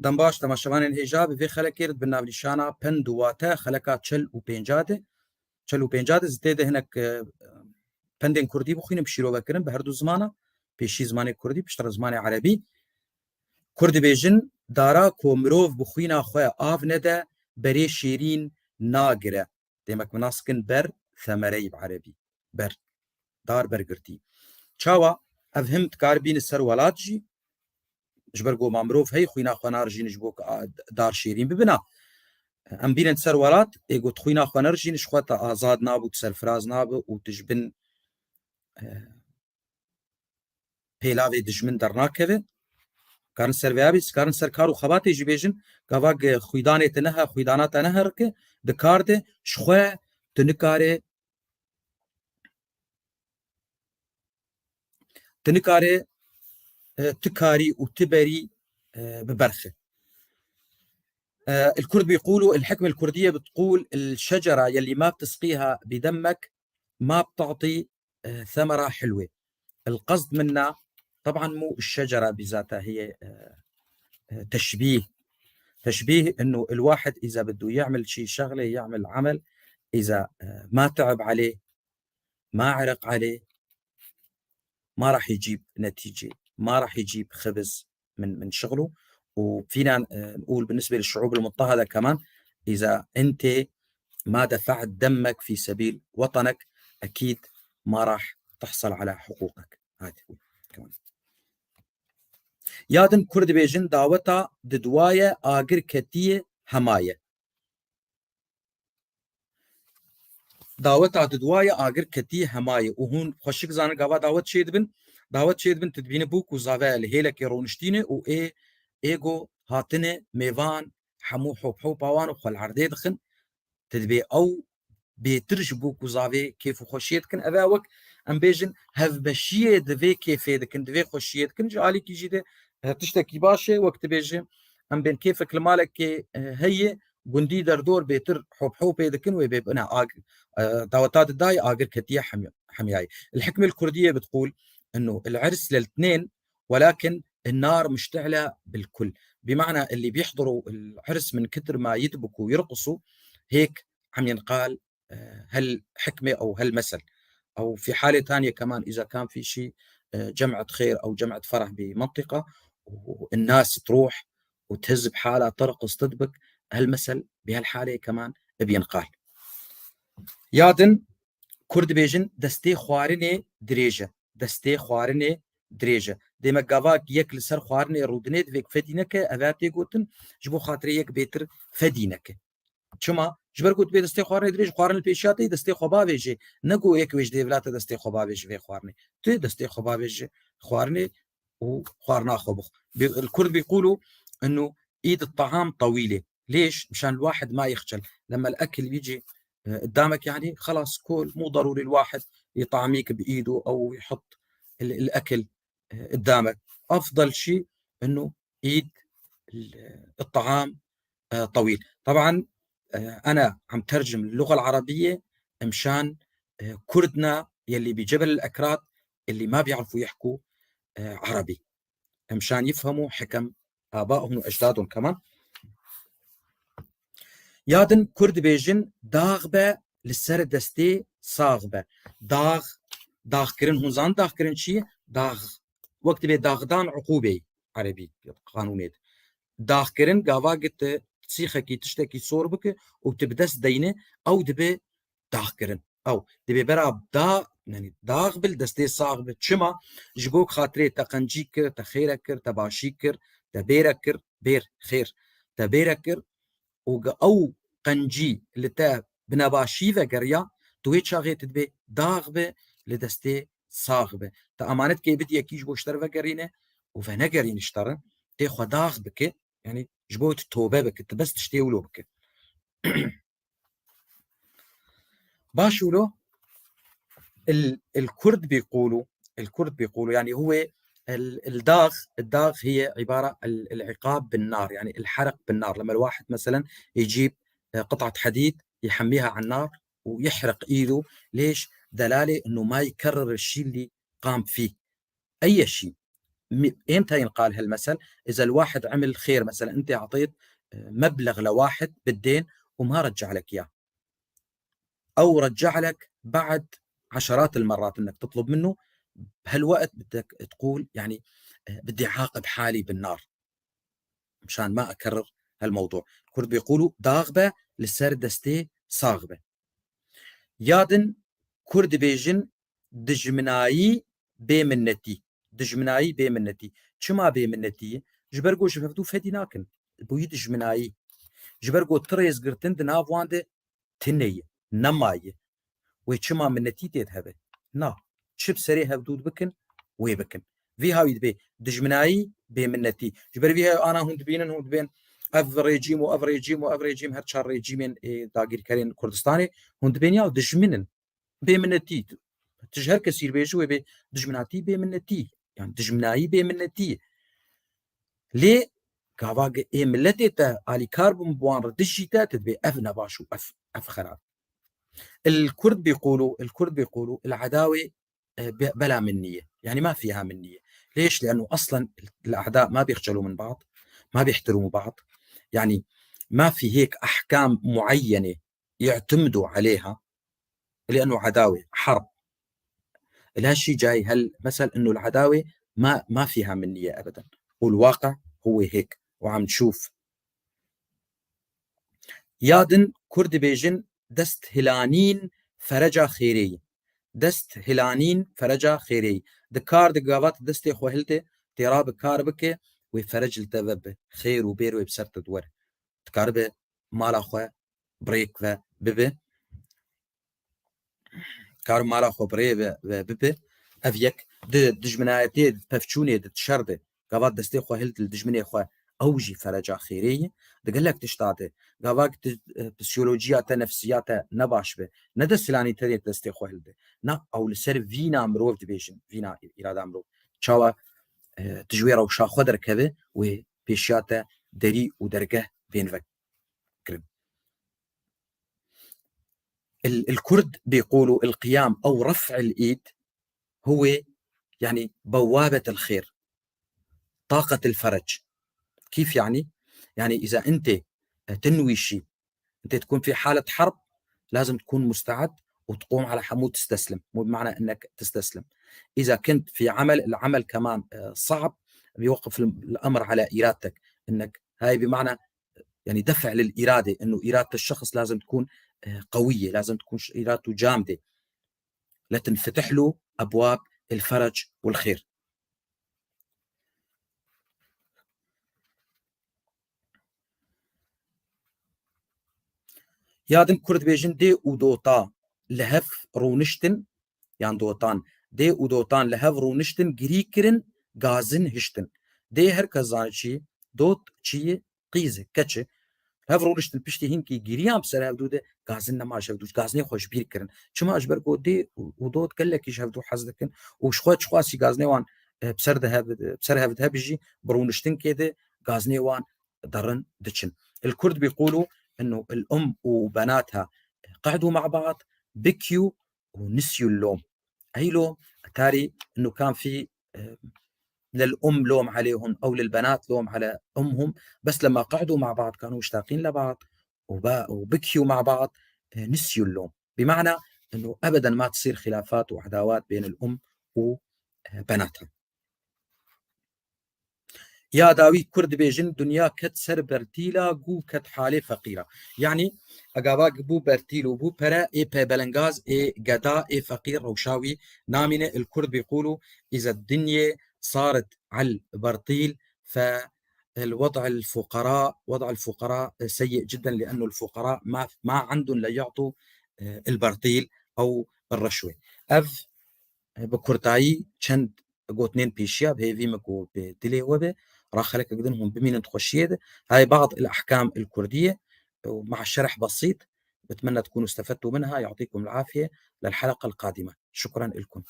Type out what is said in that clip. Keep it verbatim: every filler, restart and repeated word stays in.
Dem baş, temaşevanên hêja, bi vê xelekê re di bin navnîşana pend û wate xeleka çel û pênca de, çel û pênca de, ez ê tê de hinek, e, pendên kurdî bixwînim, bi şîrove kirin bi her du zimana, pêşî zimanê kurdî, piştre zimanê erebî. Kurd dibêjin, dara ku mirov bi xwîna xwe av nede, berê şêrîn nagire. Demek min nas dikin ber, semereyî bi erebî. Ber. Dar, bergirtî. Çawa? Ev him dikare bîne ser welat jî. Ji ber ku ma mirov hey xwîna xwe narijîne ji bo ku, a, dar şêrîn bibina. Em bînin ser welat, ê ku tu xwîna xwe nerijîne, ji xwe te azad nabe û tu serfiraz nabe û tu ji bin, e, pêlavê dijmin dernakeve. Karin ser vêya bî, karin ser kar û xebatê jî bêjin, gava ku xwîdanê te nehe, xwîdana te neherike, di kar de ji xwe tu nikare, tu nikare, e, tu karî û tu berî, e, bi berxe. E, الكرد بيقولوا، الحكمة الكردية بتقول: الشجرة يلي ما بتسقيها بدمك ما بتعطي، e, ثمرة حلوة. القصد منا طبعًا مو الشجرة بذاتها، هي، e, e, تشبيه. تشبيه إنه الواحد إذا بده يعمل شي شغلة، يعمل عمل، إذا، e، ما تعب عليه، ما عرق عليه، ما راح يجيب نتيجة، ما راح يجيب خبز من، من شغله. وفينا، آه، نقول بالنسبة للشعوب المضطهدة كمان، إذا أنت ما دفعت دمك في سبيل وطنك، أكيد ما راح تحصل على حقوقك. هذا هو كمان. Ya din Kurd dibêjin, daweta diduwaye agir ketiye hemaye. Daweta diduwaye agir ketiye hemaye û hûn xweşik zanin gava dawet çêdibin. Dawet çêdibin, tu dibîne bûk û zave li hêlekê roniştîne û ê, ê go hatine mêvan, hemû hop hopa wan û xwe li erdê dixin. Tu dibê ew bêtir ji bûk û zavê kêf û xweşiyê dikin. Ev e wek em bêjin hevbeşiyê di vê kêfê dikin, di vê xweşiyê dikin. Ji alîkî jî de, e, tiştekî baş e, wek tu bêjî em bên kêfek li malekê, e, heye, gundî derdor bêtir hop hopê dikin, wê bê bine ag-, e, daweta didayê agir ketiye hemya-, hemyayê. الحكمة الكردية بتقول إنه العرس للتنين ولكن النار مشتعلة بالكل. بمعنى اللي بيحضروا العرس من كتر ما يدبكوا ويرقصوا، هيك عم ينقال، آه، هالحكمة أو هالمثل. أو في حالة تانية كمان، إذا كان في شي، آه، جمعة خير أو جمعة فرح بمنطقة، والناس تروح وتهز بحالها، ترقص، تدبك، هالمثل بهالحالة كمان بينقال. Ya din Kurd dibêjin, destê xwarinê dirêj e. Destê xwarinê dirêj e. Dêmek gava yek li ser xwarinê rûdinê divê ku fedî neke, ev e tê gotin, ji bo xatirê yek bêtir fedî neke. Çima? Ji ber ku tu bê destê xwarinê dirêj, xwarin li pêşiya te yê, destê xwe bavêjê. Ne ku yek wê ji dêvila te destê xwe bavêjê vê xwarinê. Tu destê xwe bavêjê xwarinê û xwarina xwe bixwe. Bi-, الكرد بيقولوا إنه إيد الطعام طويلة. ليش؟ مشان الواحد ما يخجل. لما الأكل يجي، آه، قدامك، يعني، خلاص، كل، مو ضروري الواحد يطعميك بإيده أو يحط ال-، الأكل، آه، قدامك. أفضل شي إنه إيد ال-، الطعام، آه، طويل. طبعًا، آه، أنا عم ترجم اللغة العربية مشان، آه، كردنا يلي بجبل الأكراد اللي ما بيعرفوا يحكوا، آه، عربي. مشان يفهموا حكم آبائهم وأجدادهم كمان. Ya din Kurd dibêjin, dax be li ser destê sax be. Dax, daxkirin, hûn zanin daxkirin çi ye? Dax. Wek dibê daxdan uqûbê erebî, qanûnê de. Daxkirin, gava gi tu sîxekî, tiştekî sor bike û tu bi dest deyne, ew dibe daxkirin. Ew dibe bera da, yani dax bil destê sax bi. Çima? Ji bo xatirê te qencî kir, te xêre kir, te başî kir, te bêre kir, bêr, xêr, te bêre kir û ge-, ew qencî li te bi nebaşî vegeriya, tu wê çaxê tu dibê dax bi li destê sax bi. Te emanet kê bidî yekî ji bo ji te re vegerîne û venegerîne ji te re, tê xwe dax bike, yani ji bo tu tobe bike, tu bes tiştê wilo bike. باش ولو ال-، الكرد بيقولوا، الكرد بيقولوا، يعني هو ال-، الداغ، الداغ هي عبارة ال-، العقاب بالنار، يعني الحرق بالنار. لما الواحد مثلًا يجيب، آه، قطعة حديد يحميها على النار ويحرق إيده، ليش؟ دلالة إنه ما يكرر الشي اللي قام فيه. أي شي. م-، إمتى ينقال هالمثل؟ إذا الواحد عمل خير، مثلًا أنت أعطيت، آه، مبلغ لواحد بالدين وما رجع لك إياه، أو رجع لك بعد عشرات المرات إنك تطلب منه، بهالوقت بدك تقول، يعني، آه، بدي عاقب حالي بالنار. مشان ما أكرر هالموضوع. الكرد بيقولوا: داغبة لسر دستي صاغبة. Ya din Kurd dibêjin: dijminayî bêminnetî. Dijminayî bêminnetî. Çima bêminnetî? Ji ber ku ji hevdû fedî nakin. Bûyî dijminayî. Ji ber ku ti rêzgirtin di nav wan de tune ye, nema ye. Wê çima minnetî tê de hebe? Na. Çi bi serê hevdû dibikin, wê bikin. Vî hawî dibê dijminayî, bêminnetî. Ji ber vî hawî ana hûn dibînin, hûn dibên ev rejîm û ev rejîm û ev rejîm, her çar rejîmên, ê, dagîrkerên Kurdistanê, hûn dibên ya dijmin in. Bêminnetî. Tu ji her kesî bêjî wê bê dijminatî bêminnetî. Yani dijminayî bêminnetî. Lê gava ge ê miletê te alîkar bûn bi wan re dijî te, tu dibê ev nebaş û ev, ev xerab. الكرد بيقولوا، الكرد بيقولوا العداوة، آه، ب-، بلا منية، يعني ما فيها منية. ليش؟ لأنه أصلًا الأعداء ما بيخجلوا من بعض، ما بيحترموا بعض، يعني ما في هيك أحكام معينة يعتمدوا عليها، لأنه عداوة، حرب. لهالشي جاي هالمثل إنه العداوة ما، ما فيها منية أبدًا، والواقع هو هيك، وعم نشوف. Ya din Kurd dibêjin: dest hilanîn fereca xêrê ye. Dest hilanîn fereca xêrê ye. Di kar di gava tu destê xwe hilde, tê ra bi kar bike, wê ferec li te ve bi. Xêr û bêr wê bi ser te di were. Dikaribe mala xwe bi rêk ve bibe. Kar mala xwe bi rê ve, ve bibe. Ev yek di dijminayetê, di pevçûnê, di şer de, gava destê xwe hildi li dijminê xwe, ew jî fereca xêrê ye. Di gelek tişta de, gava tu, e, psîkolojiya te, nefsiya te ne baş be, ne dest hilanî tenê destê xwe hildi. Na, ew li ser vîna mirov dibêjin, vîna îrada mirov. Çawa, e, tu ji wê rewşa xwe derkeve, wê pêşiya te derî û dergeh bên vekirin. ال-، الكرد بيقولوا القيام أو رفع الإيد هو، يعني، بوابة الخير، طاقة الفرج. كيف يعني؟ يعني إذا أنت تنوي شي، أنت تكون في حالة حرب، لازم تكون مستعد وتقوم على حمو تستسلم، مو بمعنى إنك تستسلم. إذا كنت في عمل، العمل كمان، آه، صعب، بيوقف الم-، الأمر على إرادتك، إنك، هاي بمعنى يعني دفع للإرادة، إنه إرادة الشخص لازم تكون، آه، قوية، لازم تكون ش-، إرادته جامدة لتنفتح له أبواب الفرج والخير. Ya din Kurd dibêjin: dê û dota li hev rûniştin, yan dotan, dê û dotan li hev rûniştin, girî kirin, gazin hiştin. Dê her kes zane çi, dot çi ye, qîz e, keç e. Hev rûniştin piştî hinkî giriyan bi ser hevdû de, gazin nema ji hevdû, gazinê xwe ji bîr kirin. Çima? Ji ber ku dê û, û dot gelekî ji hevdû hez dikin û ji xwe çiqasî gazinê wan, e, bi ser de hev, bi ser hev dihebi jî, bi rûniştinkê de gazinê wan derin diçin. الكرد بيقولوا إنه الأم وبناتها قعدوا مع بعض، بكيوا ونسيوا اللوم. أي لوم؟ أتاري إنه كان في، آه، للأم لوم عليهم أو للبنات لوم على أمهم، بس لما قعدوا مع بعض كانوا مشتاقين لبعض وب-، وبكيوا مع بعض، آه، نسيوا اللوم. بمعنى إنه أبدًا ما تصير خلافات وعداوات بين الأم وبناتها. Ya dawî Kurd dibêjin: dinya ket ser bertîla, gû ket halê feqîra. Yanî, egava bû bertîl û bû pere, ê pê belengaz, ê geda, ê feqîr rewşa wî namîne. الكرد بيقولوا إذا الدنيا صارت على البرطيل فالوضع الفقراء، وضع الفقراء سيء جدًا، لأنه الفقراء ما، ما عندهم ليعطوا، آه، البرطيل أو الرشوة. Ev bi kurtayî çend gotinên pêşiya bi hêvî min ku bi dilê we be, ra xelekek din hûn bimînin di xweşiyê de. هاي بعض الأحكام الكردية ومع شرح بسيط، بتمنى تكونوا استفدتوا منها، يعطيكم العافية، للحلقة القادمة، شكرًا لكم.